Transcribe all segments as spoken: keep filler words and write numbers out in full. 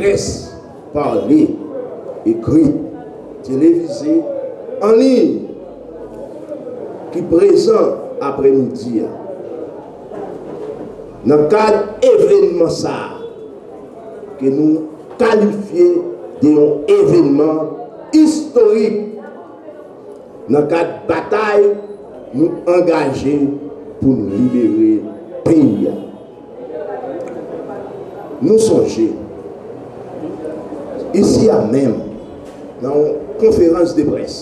Près, pale, ekri, televize, an liy, ki prezan aprèmidi a. Nan kad evènman sa a, ke nou kalifye de yon evènman istorik, nan kad batay nou angaje pou n libere peyi a. Nou sonje, isi a menm, nan yon konferans de près,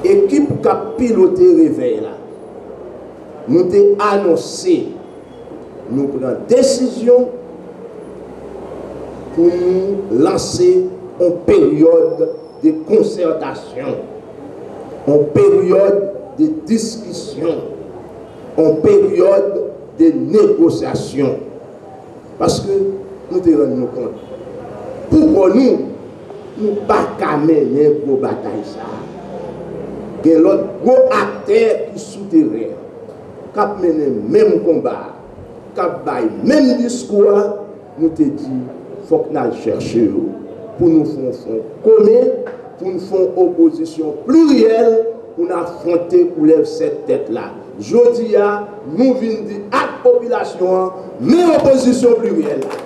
ekip k ap pilote revèy la, nou te anonse nou pran desizyon pou nou lanse yon peryòd de konsètasyon, yon peryòd de diskisyon, yon peryòd de negosyasyon. Paske nou te rann nou kont, pou kò nou, nou pa ka mennen gwo batay sa a. Gen lòt gwo aktè ki sou teren an, k ap mennen menm konba a, k ap bay menm diskou a, nou te di, fòk n al chèche yo pou nou fè yon fwon komen, pou n fè yon opozisyon pliryèl, pou n afwonte koulèv sèt tèt la. Jodi a, nou vin di ak popilasyon an, men opozisyon pliryèl la.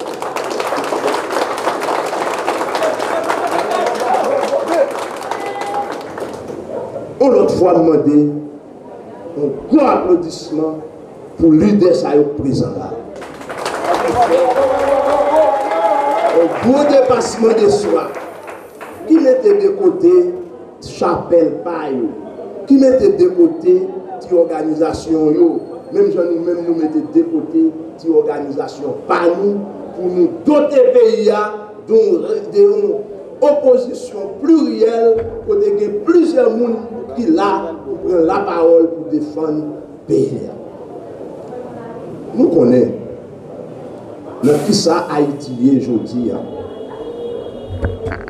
Yon lòt fwa, m mande yon gwo aplodisman pou lidè sa yo k prezan la. Yon gwo depasman de swa ki mete de kote chapèl pa yo, ki mete de kote ti òganizasyon yo, menm jan nou menm nou mete de kote ti òganizasyon pa nou, pou nou dote peyi a de yon, de yon opozisyon pliryèl, kote gen plizyè moun ki la pou pran lapawòl pou defann peyi a. Nou konnen nan kisa Ayiti ye jodi a.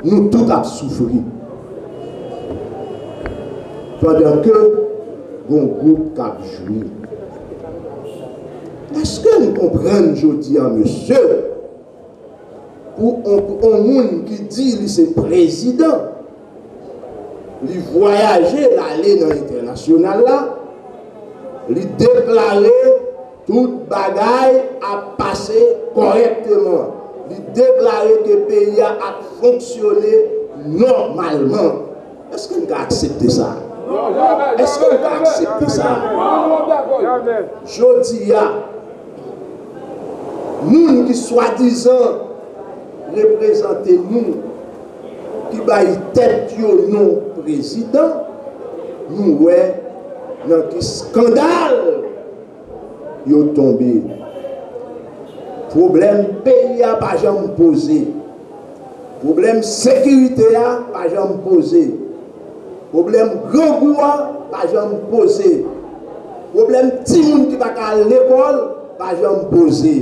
Nou tout ap soufri, pandan ke gon gwoup k ap jwi. Èske n konprann jodi a, mesye, pou on, on moun ki di li se prezidan, li vwayaje, l ale nan entènasyonal la, li deklare tout bagay ap pase kòrèkteman, li deklare ke peyi a ap fonksyone nòmalman. Èske n ka aksepte sa? Èske n ka aksepte sa? Jodi a, moun ki swadizan reprezante nou, ki bay tèt yo non prezidan, nou wè nan ki eskandal yo tonbe. Pwoblèm peyi a pa janm poze. Pwoblèm sekirite a pa janm poze. Pwoblèm grangou a pa janm poze. Pwoblèm timoun ki pa ka al lekòl pa janm poze.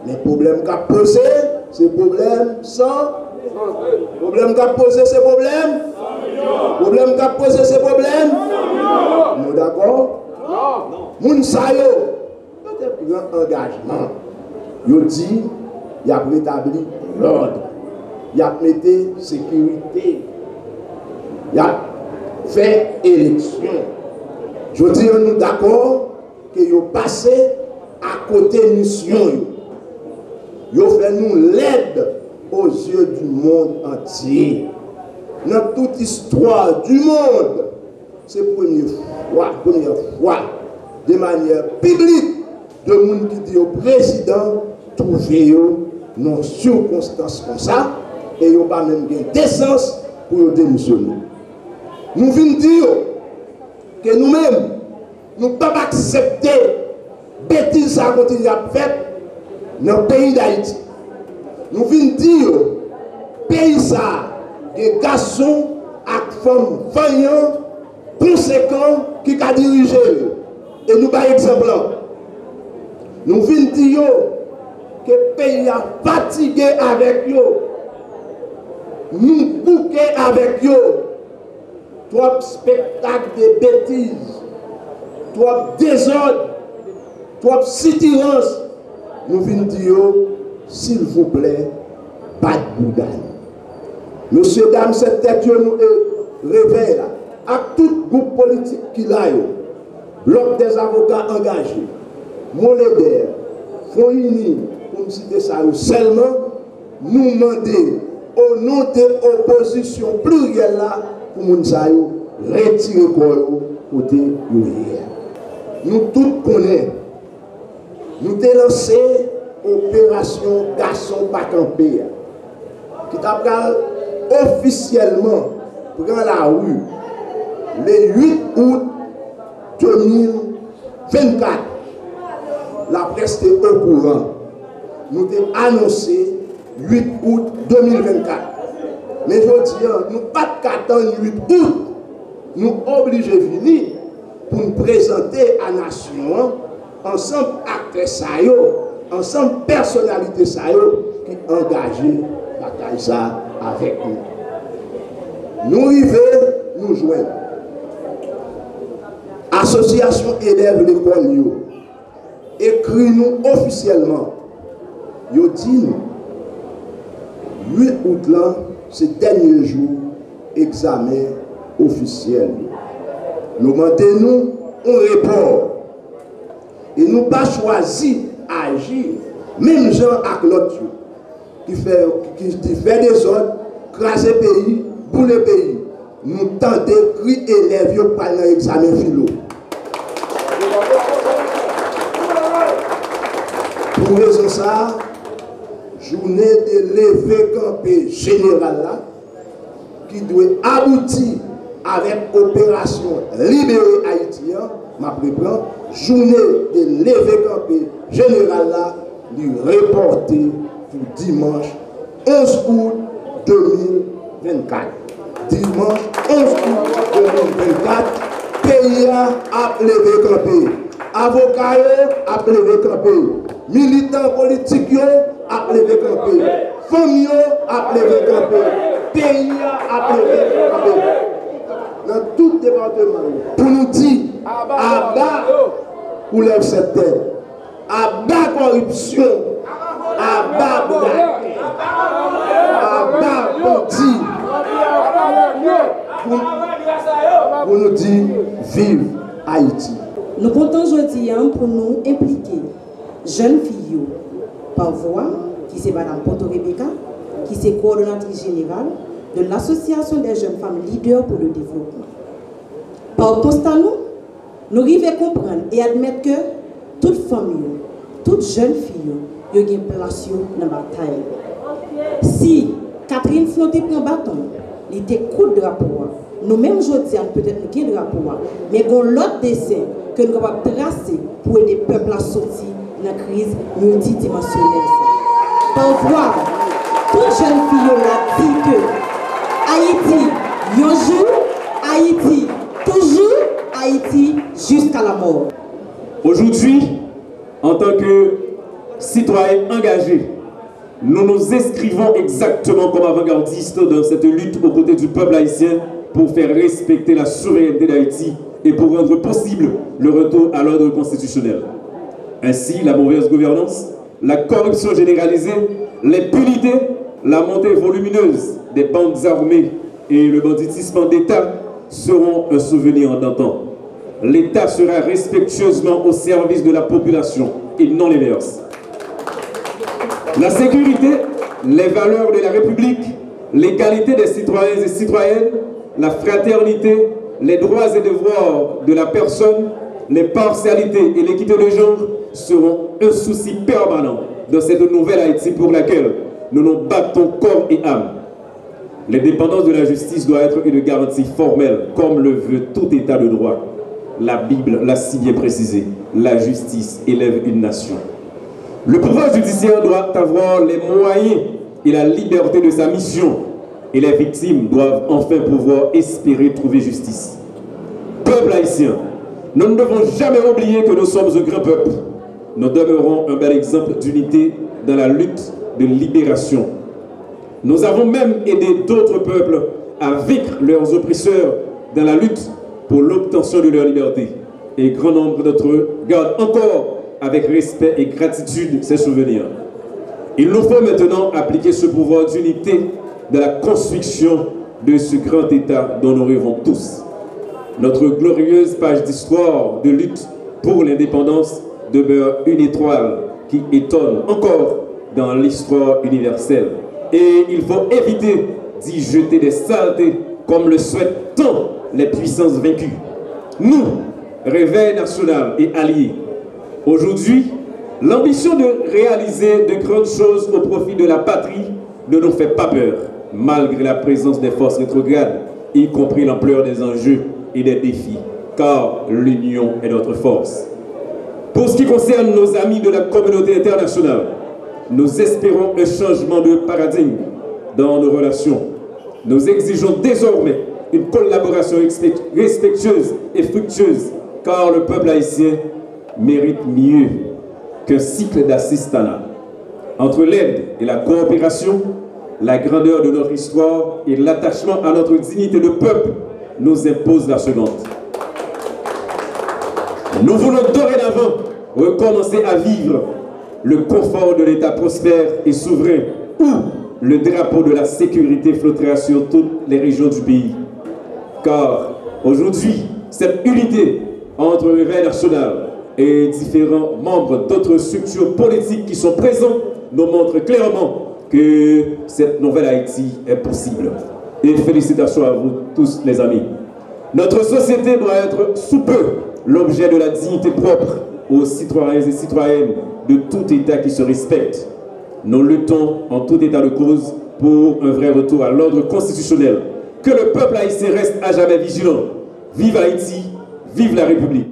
Men pwoblèm k ap poze, se pwoblèm san. Pwoblèm k ap poze, se pwoblèm. Pwoblèm k ap poze, se pwoblèm. Nou dakò? Moun sa yo, yo te pran angajman. Yo di y ap retabli lòd. Y ap mete sekirite. Y ap fè eleksyon. Jodi a, nou dakò ke yo pase akote misyon yo. Yo fè nou lèd aux yeux du monde entier. Nan tout istwa du monde, se premye fwa, premyè fwa, de manyè piblik, de moun ki di yo prezidan twouve yo nan sikonstans konsa, e yo pa menm gen desans pou yo demisyone. Nou vin di yo ke nou menm, nou p ap aksepte betiz sa a kontinye ap fèt nan peyi Dayiti. Nou vin di yo, peyi sa a gen gason ak fanm vanyan, konsekan ki ka dirije l. E nou bay egzanp lan. Nou vin di yo ke peyi a fatige avèk yo. Nou bouke avèk yo. Twòp espektak de betiz, twòp dezòd, twòp sitirans. Nou vin di yo, silvouplè, bat bouda nou. Mesyedam sèt tèt yo, nou e revèy la, ak tout gwoup politik ki la yo, Bloc des avocats engagés, Moleder, Fon Ini, pou m site sa yo sèlman, nou mande, o non de opozisyon pliryèl la, pou moun sa yo retire kò yo kote yo ye a. Nou tout konnen, nou te lanse operasyon Gason Pa Kanpe a, ki ta pral ofisyèlman pran lari le uit out de mil vennkat. Laprès te okouran. Nou te anonse uit out de mil vennkat. Men jodi a, nou pa t ka tann uit out. Nou oblije vini pou n prezante a nasyon an ansanm aktè sa yo, ansanm pèsonalite sa yo ki angaje batay sa avèk nou. Nou rive, nou jwenn asosyasyon elèv lekòl yo ekri nou ofisyèlman. Yo di nou uit out lan se dènye jou egzamen ofisyèl yo. Yo mande nou yon repò. E nou pa chwazi aji menm jan ak lòt yo, ki fè, ki, ki fè dezòd, kraze peyi, boule peyi. Nou tande kri elèv yo k pral nan egzamen filo. Pou rezon sa a, jounen de leve kanpe jeneral la, ki dwe abouti avèk operasyon Libere Ayiti an, m ap repran, jounen de leve kanpe jeneral la, li repòte pou dimanch onz out de mil vennkat. Dimanch onz out de mil vennkat, peyi a ap leve kanpe. Avoka yo ap leve kanpe. Militan politik yo ap leve kanpe. Fanm yo ap leve kanpe. Peyi a ap leve kanpe. Nan tout depatman yo. Pou nou di, aba koulèv sèt tèt. Aba kòripsyon. Aba brakè. Aba bandi. Pou, pou nou di, viv Ayiti. Nou kontan jodi a pou nou enplike jèn fi yo, pa vwa, ki se Madam Porto Rebecca, ki se kowòdonatris jeneral de l'Association des Jeunes Femmes Leaders pour le Développement. Pa konsta nou, nou rive konprann e admèt ke tout fanm yo, tout jèn fi yo, yo gen plas yo nan batay. Si Catherine Flon te pran baton, li te koud drapo a, nou menm jodi a, nou petèt nou gen drapo a, men gon lòt desen ke nou kapab trase pou ede pèp la soti nan kriz miltidimansyonèl sa. Pa vwa, tout jèn fi yo la di ke Ayiti, yon jou, Ayiti, toujou, Ayiti, jiska lamò. Aujourd'hui, en tant que citoyens engagés, nous nous inscrivons exactement comme avant-gardistes dans cette lutte aux côtés du peuple haïtien pour faire respecter la souveraineté d'Haïti et pour rendre possible le retour à l'ordre constitutionnel. Ainsi, la mauvaise gouvernance, la corruption généralisée, l'impunité, la montée volumineuse des bandes armées et le banditisme d'État seront un souvenir d'antan. L'État sera respectueusement au service de la population et non l'inverse. La sécurité, les valeurs de la République, l'égalité des citoyens et citoyennes, la fraternité, les droits et devoirs de la personne, l'impartialité et l'équité de genre seront un souci permanent dans cette nouvelle Haïti pour laquelle nous nous battons corps et âme. L'indépendance de la justice doit être une garantie formelle, comme le veut tout état de droit. La Bible l'a si bien précisé, la justice élève une nation. Le pouvoir judiciaire doit avoir les moyens et la liberté de sa mission, et les victimes doivent enfin pouvoir espérer trouver justice. Peuple haïtien, nous ne devons jamais oublier que nous sommes un grand peuple. Nous demeurons un bel exemple d'unité dans la lutte de libération. Nous avons même aidé d'autres peuples à vaincre leurs oppresseurs dans la lutte pour l'obtention de leur liberté. Et grand nombre d'entre eux gardent encore avec respect et gratitude ces souvenirs. Il nous faut maintenant appliquer ce pouvoir d'unité dans la construction de ce grand État dont nous rêvons tous. Notre glorieuse page d'histoire de lutte pour l'indépendance demeure une étoile qui étonne encore dans l'histoire universelle. Et il faut éviter d'y jeter des saletés comme le souhaitent tant les puissances vaincues. Nous, Réveil national et alliés, aujourd'hui, l'ambition de réaliser de grandes choses au profit de la patrie ne nous fait pas peur, malgré la présence des forces rétrogrades, y compris l'ampleur des enjeux et des défis, car l'union est notre force. Pour ce qui concerne nos amis de la communauté internationale, nous espérons un changement de paradigme dans nos relations. Nous exigeons désormais une collaboration expect- respectueuse et fructueuse, car le peuple haïtien mérite mieux qu'un cycle d'assistanat. Entre l'aide et la coopération, la grandeur de notre histoire et l'attachement à notre dignité de peuple nous imposent la seconde. Nous voulons dorénavant recommencer à vivre le confort de l'État prospère et souverain où le drapeau de la sécurité flottera sur toutes les régions du pays. Car aujourd'hui, cette unité entre Réveil national et différents membres d'autres structures politiques qui sont présents nous montre clairement que cette nouvelle Haïti est possible. Et félicitations à vous tous, les amis. Notre société doit être sous peu l'objet de la dignité propre aux citoyens et citoyennes de tout État qui se respecte. Nous luttons en tout état de cause pour un vrai retour à l'ordre constitutionnel. Que le peuple haïtien reste à jamais vigilant. Vive Haïti, vive la République.